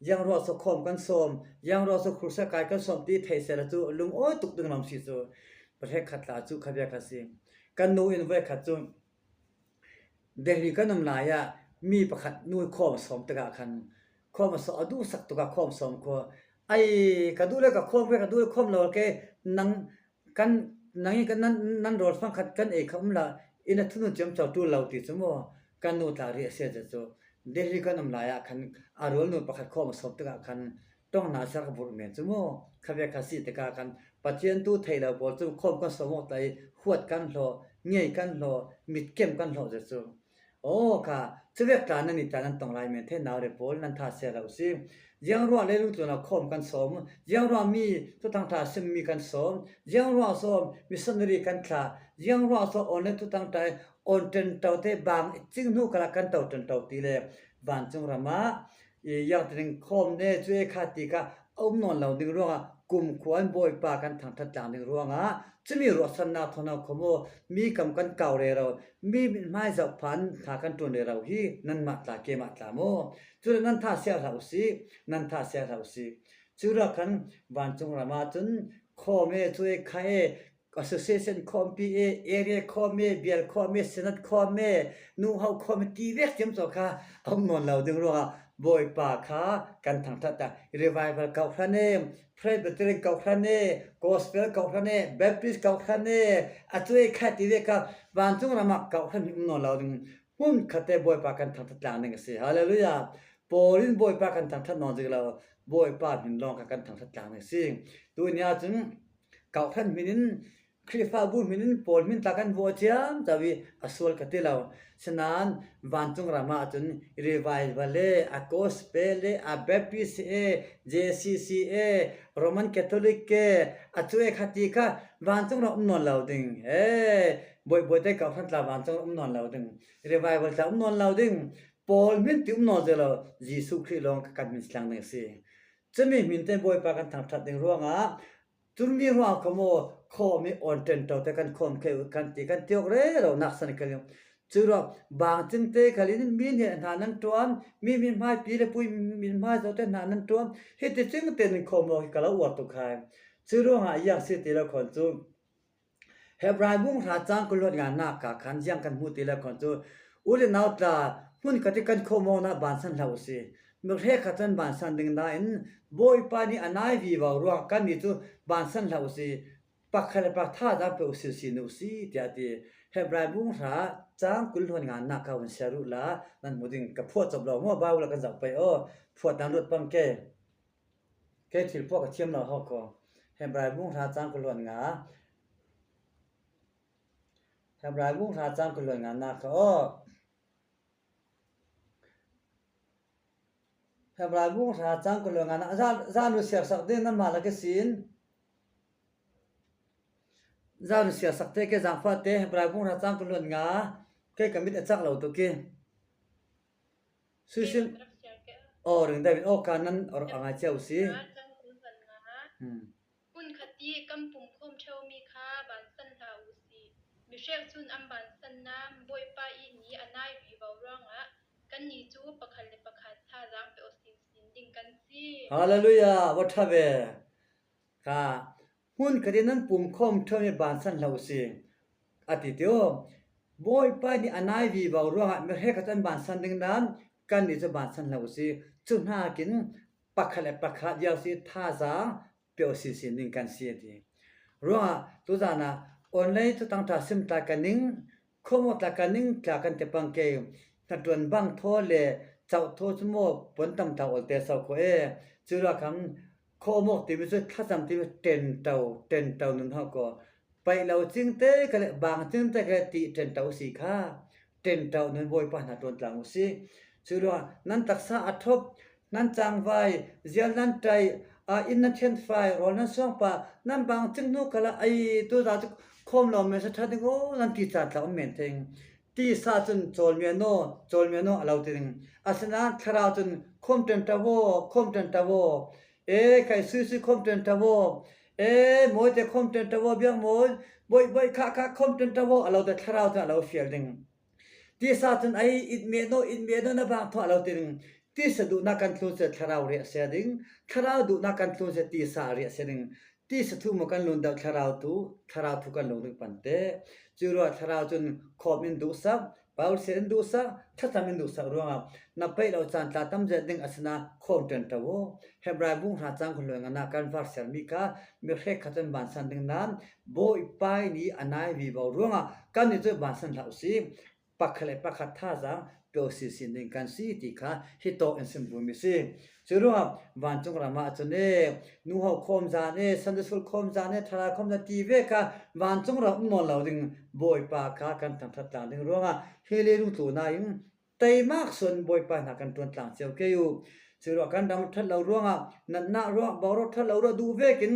Ziang ruah saw khawm kan sawm, ziang ruah saw khursa kai kan sawm ti thei sela cu lungawi tuk ding lam si cu. Pahrekkhat tla cu kha bia kha si. Kan nu in voi khat cu Delhi kan um lai ah mi pakhat nu khawm a sawm tikah khan khawm a sawm, a duhsak tuk ah khawm sawm khua. Ai, ka duh le ka khawm ke, ka duh le khawm lo ke, nang kan, nang in kan nan, nan rawl fang khat kan ei kha um la, in a thunun ciamco ṭul lo ti cu maw? Kan nu tla riah a si cu. Delhi kan um lai ah khan a rual nu pakhat khawm a sawm tikah khan ṭongna ser ka burh men cu maw? Kha ve kha si tikah khan Pathian tu theih lo pawl cu khawm kan sawm awk ta i huat kan hlawh, ngei kan hlawh, mitkem kan hlawh cu. Aw kha, cuvek tla nan i tla nan tong lai men thei nau re pawl nan tha sia lo si. Ziang ruah le lungtlun a khawm kan sawm, ziang ruah mi thuthang ṭha sim mi kan sawm, ziang ruah saw missionary kan thlah, ziang ruah saw online thuthang ṭha i on ṭenṭo te bang cing hnu khalah kan to ṭenṭo ti le vancung ram ah i yang tining khawm ne cu e kha ti kha a um nawn lo ding ruangah kumkhua in Bawipa kan thangṭhat tlang ding ruangah cumi ruahsannak thawn a khawm aw, mi kam kan kau rero, mi mithmai zoh phan hna kan ṭuan rero hi nanmah tla keimah tla maw? Cule nan tha sia hlah u si, nan tha sia hlah u si. Curuah khan vancung ram ahcun khawm e cu e kha e, association khawmpi e, area khawm e, bial khawm e, senate khawm e, nuhau khawm e ti vek ciamco kha a um nawn lo ding ruangah Bawipa kha kan thangṭhat ta. Revival kau hran e, Presbyterian kau hran e, Gospel kau hran e, Baptist kau hran e, a cu e kha ti vek kha vancung ram ah kau hran hi um nawn lo ding. Hmun khat te Bawipa kan thangṭhat tlang ding a si. Hallelujah. Paul in Bawipa kan thangṭhat nawn zik lo, Bawipa hmin lawng kha kan thangṭhat tlang ding a si. Tuni ahcun kau hran hmin in, Khrihfabu hmin in Paul hmin tla kan vuah ciamco i a sual ka ti lo. Sinain vancung ram ahcun revival le a gospel le a Baptist e, J C C e, Roman Catholic e, a cu e kha ti kha vancung ram um nawn lo ding. E, buaibuai te kau hran tla vancung ram um nawn lo ding. Revival tla um nawn lo ding. Paul hmin ti um nawn zik lo, Jesuh Khrih lawng kha kan hmin si tlang ding a si. Cumi hmin te Bawipa kan thangṭhat ding ruangah, cumi ruangah kha maw, khawm i on ṭenṭo te kan khawm khe kan ti, kan ti awk rero nak san kha. Curuah bangcing te khal in mi nih hna nan ṭuan, mi mithmai pi le pui mithmai zote hna nan ṭuan, hi ti cing tein khawm awk hi ka lo uar tuk hai. Curuangah ziang si ti lo khawn cu, Hebrai bung hra cang kul hluan nga nak ah khan ziang kan hmuh ti le khawn cu, u le nau tla, hmun khat i kan khawm awknak bansan hlah u si. Mi hrekkhat cu an bansan ding nain Bawipa nih a nai vivo ruang kannih cu bansan hlah u si. Pakhat le pakhat thazaang pe u sinsin u si, tiah a ti. Hebrai bung hra cang kul hluan nga nak ah hun siar uh la, nan hmu ding ka phuah cawp lo maw? Baibal kan zoh pei aw, phuah nan ruat pang ke. Kei thil phuah ka thiam lo hawk ko. Hebrai bung hra cang kul hluan nga. Hebrai bung hra cang kul hluan nga nak ka aw. Hebrai bung hra cang kul hluan nga nak. Za, za nu siar sak ding nan mah la ka sin. Za nu siar sak te ke zangfah te Hebrai bung hra cang kul hluan nga. Kei ka mit a cak lo tuk i. Suisin. Aw, ring deuh in aw ka nan a ngai cia u si. Hmm. Hmun khat i kan pumkhawm ṭheumi kha bansan hlah u si. Mi hrek cun an bansan nain Bawipa i ni a nai vivo ruangah kannih cu pakhat le pakhat thazaang pe aw sinsin ding kan si. Hallelujah! What have? Kha hmun khat i nan pumkhawm ṭheumi bansan hlah u si, a ti ti aw. Bawipa nih a nai vivo ruangah mi hrekkhat cu an bansan ding nain kannih cu bansan hlah u si. Cu hnakin pakhat le pakhat ziau si thazaang pe aw sinsin ding kan si a ti. Ruangah tuzan ah online thuthang ṭha sim tla ka ning, khawm awk tla ka ning tla kan ti pang ke, hnaṭuan bang thaw le cauh thaw cu maw puan tam ta ol te so ko e. Curuah khan khawm awk timi cu thlacam timi ṭenṭo, ṭenṭo nun hawk ko. Paih lo cing te ka le, bang cing te ka le ti ṭenṭo u si kha. Ṭenṭo nun Bawipa hna ṭuan tlang u si. Curuah nan taksa a ṭhop, nan cangvai, zial nan ṭai, a inn nan thianfai, rawl nan suang pah, nan bang cing hnu khalah, ai, tu za cu khawm lo men sa ṭha ding aw, nan ti ca tla um men theng. Tisa cun cawl men aw, cawl men aw a lo ti ding. Asinain thlarau cun khawm ṭenṭo aw, khawm ṭenṭo aw. E, khai suisui khawm ṭenṭo aw. E, mawite khawm ṭenṭo aw, biak mawi, bawi, bawi, khah, khah, khawm ṭenṭo aw a lo ti, thlarau cun a lo fial ding. Tisa cun ai, it men aw, it men aw, na bang thawh a lo ti ding. Tisa duhna kan tlun se thlarau riahsia ding, thlarau duhna kan tlun se tisa riahsia ding. Tisa thu maw kan lun deuh thlarau thu, thlarau thu kan lung ding pante. Curuah thlarau cun khawm in duhsak, Paul sian in duhsak, thlacam in duhsak ruangah na peih lo caan tla tam zet ding a sina khawm ṭan ṭo aw. Hebrai bung hra cang kul luai ngana kan varsial mi kha mi hrekkhat cun bansan ding nan Bawipa ni a nai vivo ruangah kan ni cu bansan hlah u si. Pakhat le pakhat thazaang peuh sinsin ding kan si ti kha hi tawk in sim bu mi si. Curuangah vancung ram ah cun e, nuhau khawm zan e, Sunday school khawm zan e, thara khawm zan ti ve kha vancung ram um nawn lo ding Bawipa kha kan thangṭhat tlang ding ruangah hi leilung tluna in teimak suan Bawipa hna kan ṭuan tlang cio kei u. Curuah kan ram ṭhat lo ruangah natnak ruah, boruak ṭhat lo ruah duh vekin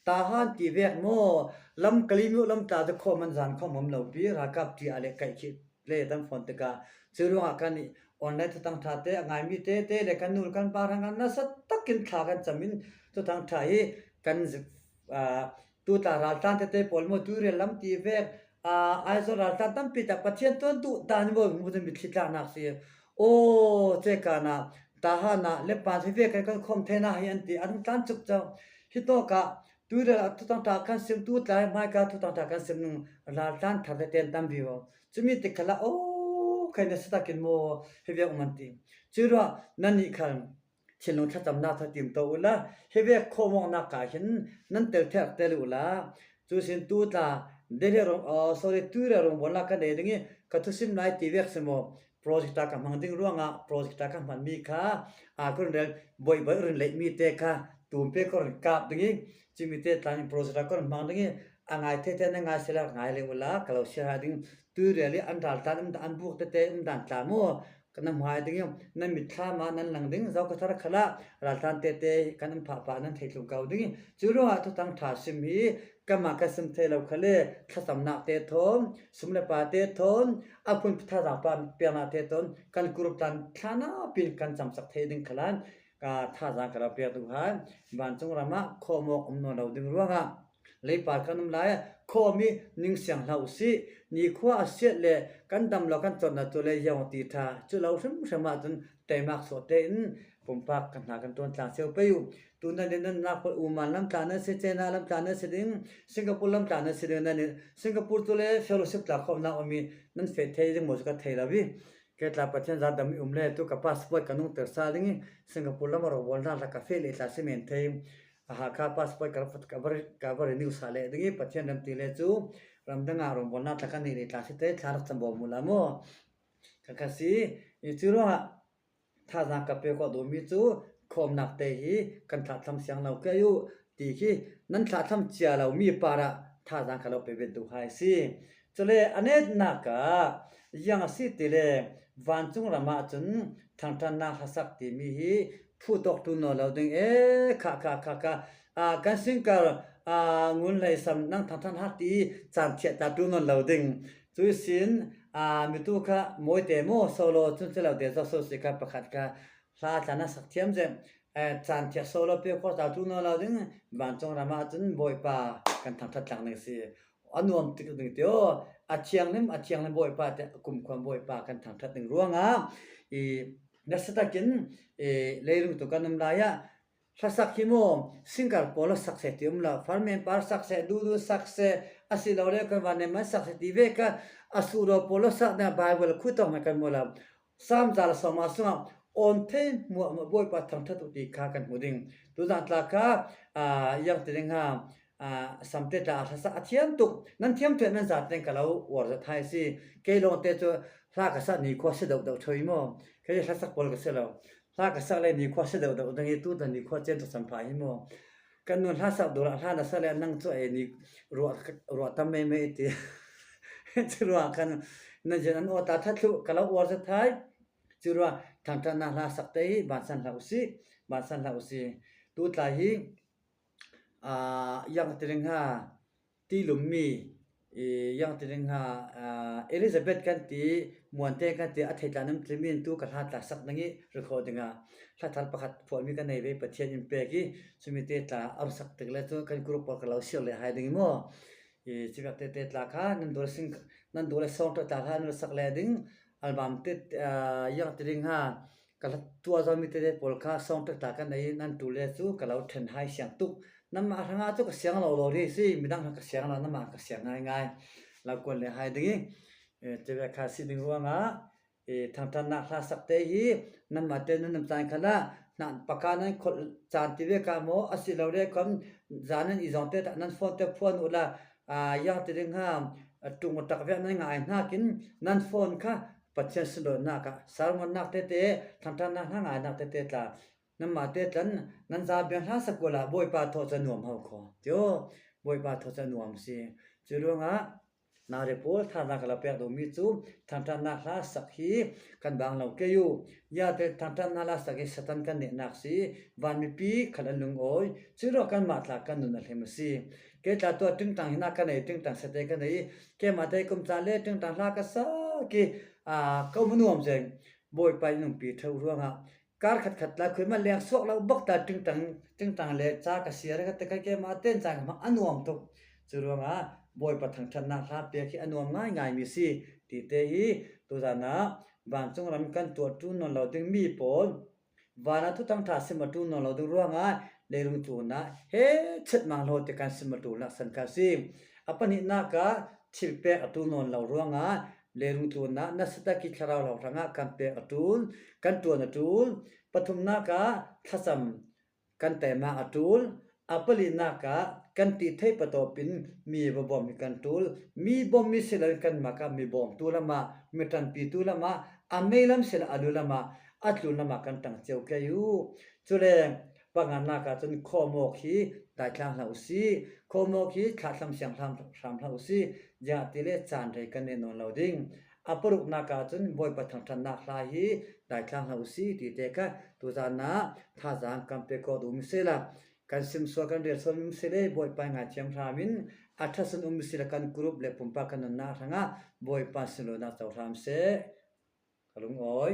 Tahan ti vek maw? Lam Kalaymyo lam tla te khawm an zan khawm om lo pi, ralkap ṭi a le kaih khi le tam fawn tikah curuangah kan i online thutang ṭha te a ngaimi te te le kan nu kan pa hrang kan nasa takin thla kan cam in thutang ṭha hi kan zi-, aa, tu tla raltlan te te pawl maw, Tuirial lam ti vek, aa, Aizawl raltlan tampi tak Pathian tuan duh dan maw, mu mitthli tlaknak si. Aw, cekana Tahan ah le pan hi vek kan kan khawm thei na hi an ti, an tlan cuk cang. Hi tawkah Tuirial ah thutang ṭha kan sim, tu tlai hmaika thutang ṭha kan sim nung raltlan thar te ten tam vivo. Cumi ti khalah, aw, khaina si takin maw hi vek um an ti. Curuah nannih khal thinlung thlacamnak thaw tim to uhla, hi vek khawmawknak ka hin nan tel ther tel uhla. Cusin tu tla Delhi rong, aw, sorry, Tuirial rong buannak ka nei ding i ka thusim lai ti vek si maw? Projector ka hmang ding ruangah projector ka hman mi kha, aa, ka run rel, boih boih run leih mi te kha tum pe ka run kap ding i, cumi te tlan projector ka run hmang ding i, a ngai thei te na ngai si la ngai le uhla, ka lo si hai ding. Tuirial i an raltlan um dan, an buk te te um dan tla maw? Ka na hmai ding i, na mitthlam ah nan lang ding, zo ka thar khalah raltlan te te kan an phah pah nan thei tlung ko ding i, cu ruangah thutang ṭha sim hi, Kanmah kan sim thei lo khal le, thlacamnak te thawn, sum le pa te thawn, a phun thazaang pa piaknak te thawn, kan kurup tlan thlana pin kan camsak thei ding khalan, ka thazaang ka lo pek duh hai. Vancung ram ah khawmawk um nawn lo ding ruangah, leipar kan um lai ah, khawm i ning siang hlah u si, nikhua a siat le kan dam lo kan cawtna cu le ziang ti ṭha, cu lo hrimhrim ah cun teimak suah tein pumpak kan hna kan ṭuan tlang cio pei u. Tun nan in nan nak pawl Oman lam tla nan si, China lam tla nan si ding, Singapore lam tla nan si ding nan in. Singapore cu le fellowship tla khawmnak um i nan feh thei ding maw cu ka thei lo i. Kei tla Pathian za dam i um le tu ka passport ka nungter sal ding i Singapore lam a rawbawlnak tla ka feh leh tla si men thei. A Hakha passport ka, ka va, ka va renew sal leh ding i Pathian ram ti le cu ramdang ah rawbawlnak tla ka nei leh tla si thei, thla rak cam baw mu la maw? Ka, ka si i cu ruangah thazaang ka pek awk duhmi cu khawmnak te hi kan thlahthlam siang lo kei u ti khi nan thlahthlam cia lo mi parah thazaang ka lo pe bet duh hai si. Cule a netnak ah ziang a si ti le vancung ram ah cun thangṭhatnak hlasak timi hi phuhtawk ṭul nawn lo ding e, kha, kha, kha, kha. Aa, kan singkar, aa, Ngun Hlei Sam nang thangṭhat hak ti caan thiah ta ṭul nawn lo ding. Cuihsin, aa, mitu kha mawi te maw, solo cun si lo te, zo so si kha pakhat kha hla tla na sak thiam zeng, eh, caan thiah solo pe kho ta ṭul nawn lo ding. Vancung ram ah cun Bawipa kan thangṭhat tlang ding si. A nuam tik ding ti aw, a thianghlim, a thianghlim Bawipa te, a kumkhua Bawipa kan thangṭhat ding ruangah i nasa takin i leilung tu kan um lai ah, hlasak hi maw, singkar pawl sak seh ti um lo, farmen par sak seh, dudu sak seh, a si lo le kan van ne man sak seh ti ve ka, a su lo pawl sak na Bible khui tawng kan mu lo. Sam za le sawma sungah awn thei hmuahhmuah Bawipa thangṭhat uh ti kha kan hmu ding. Tuzan tla kha, aa, yang ti ding ha, aa, samte tla a hlasak a thiam tuk, nan thiam thuai nan za teng ka lo uar zat hai si. Kei lawngte cu hla ka sak nikhua si deuh deuh ṭhoi maw? Kei hlasak pawl ka si lo. Hla ka sak le nikhua si deuh deuh dang i tu ta nikhua cen tuk sam pha hi maw? Kan nun hla sak dur ah hla na sak le nang cu ei ni ruah, ruah tam mei mei ti. Cu ruah kan nan zin an aw ta that thluh ka lo uar zat hai. Cu ruah thangṭhatnak hla sak te hi bansan hlah u si, bansan hlah u si. Tu tla hi, aa, yang ti ring ha, ti lum mi, i, yang ti ring ha, aa, Elizabeth kan ti, Muante kan ti, a theitla nam tlimin tu ka hla tla sak dang i recording ah hla thar pakhat phuahmi ka nei ve, Pathian in pek i, cumi te tla a rak sak tik le cu kan group pawl ka lo siar le hai ding i maw? I, civek te te tla kha nan dul sing, nan dul le sawng ṭha tla hla nan sak le ding, album te, aa, yang ti ring ha, ka la tua zo mi te pawl kha sawng tak ta ka nei nan tu le chu ka lo ṭhen hai siang tuk. Nanmah hrangah chu ka siang lo lo ri si, midang hrang ka siang lo, nanmah ka siang ngai ngai. Lo kuan le hai ding i, eh, te ve kha si ding ruangah, eh, thangṭhatna hla sak te hi nanmah te nan nam chan khala hna paka nan khol chan ti ve ka maw, a si lo le khom zan nan i zawng te ta nan phone te phuan uh la, a, yang ti ding ha, a, tung tak ve nan ngai hnakin nan phone kha Pathian sunlawinah ka sermon nak te te, thangṭhatna hla ngainak te te tla, nanmah te tlan nan za biang hla sak uh la Bawipa thawh ca nuam ho kho. Tio, Bawipa thawh ca nuam si. Cu ruangah, na report thana ka la pek duhmi cu thangṭhatna hla sak hi kan bang lo kei uh. Yate thangṭhatna hla sak hi Satan kan nehnak si, van mipi khal an lungawi. Cu ruangah kanmah tla kan nun a hlim a si. Kei tla tuah ṭingtang hinak ka nei, ṭingtang sate ka nei. Keimah te kum caan le ṭingtang hla ka sak i, aa, ka um a nuam zeng. Bawipa in umpi ṭheu ruangah kar khatkhat tla khuimah leng suak lo bak tla ṭingtang, ṭingtang le ca ka siar ka te ka keimah ten caan ka hmang a nuam tuk. Cu ruangah Bawipa thangṭhatnak hla pek hi a nuam ngaingai mi si ti te hi tuzan ah vancung ram kan tuah ṭul nawn lo ding mi pawl, van ah thuthang ṭha sim a ṭul nawn lo ding ruangah leilung tlun ah he chet mang lo te kan sim a ṭul nak san kha si. A pahnihnak ah thil pek a ṭul nawn lo ruangah leilung tlun ah nasa tak i thlarau lo hrangah kan pek a ṭul, kan ṭuan a ṭul. Pathumnak ah thlacam kan teima a ṭul. A palinak ah kan ti thei patawp in mi va bawm hi kan ṭul. Mi bawm mi si lo in kan mak ah mi bawmtu lamah, mi ṭanpitu lamah, a mei lam si lo a lu lamah, a tlun lamah kan ṭang cio kei uh. Cule panganak ah cun khawmawk hi daithlang hlah u si. Khawmawk hi thlahthlam siang hram, hram hlah u si. Ziangahtile caan rei kan neh nawn lo ding. A paruknak ah cun Bawipa thangṭhatnak hla hi daithlang hlah u si ti te kha tuzan ah thazaang kan pek kawt um sila, kan simsual kan relsual um sile Bawipa ngaithiam hram in a ṭha sun um sila kan kurup le pumpak kan nunnak hrangah Bawipa sunlawinah co hram seh. Ka lungawi.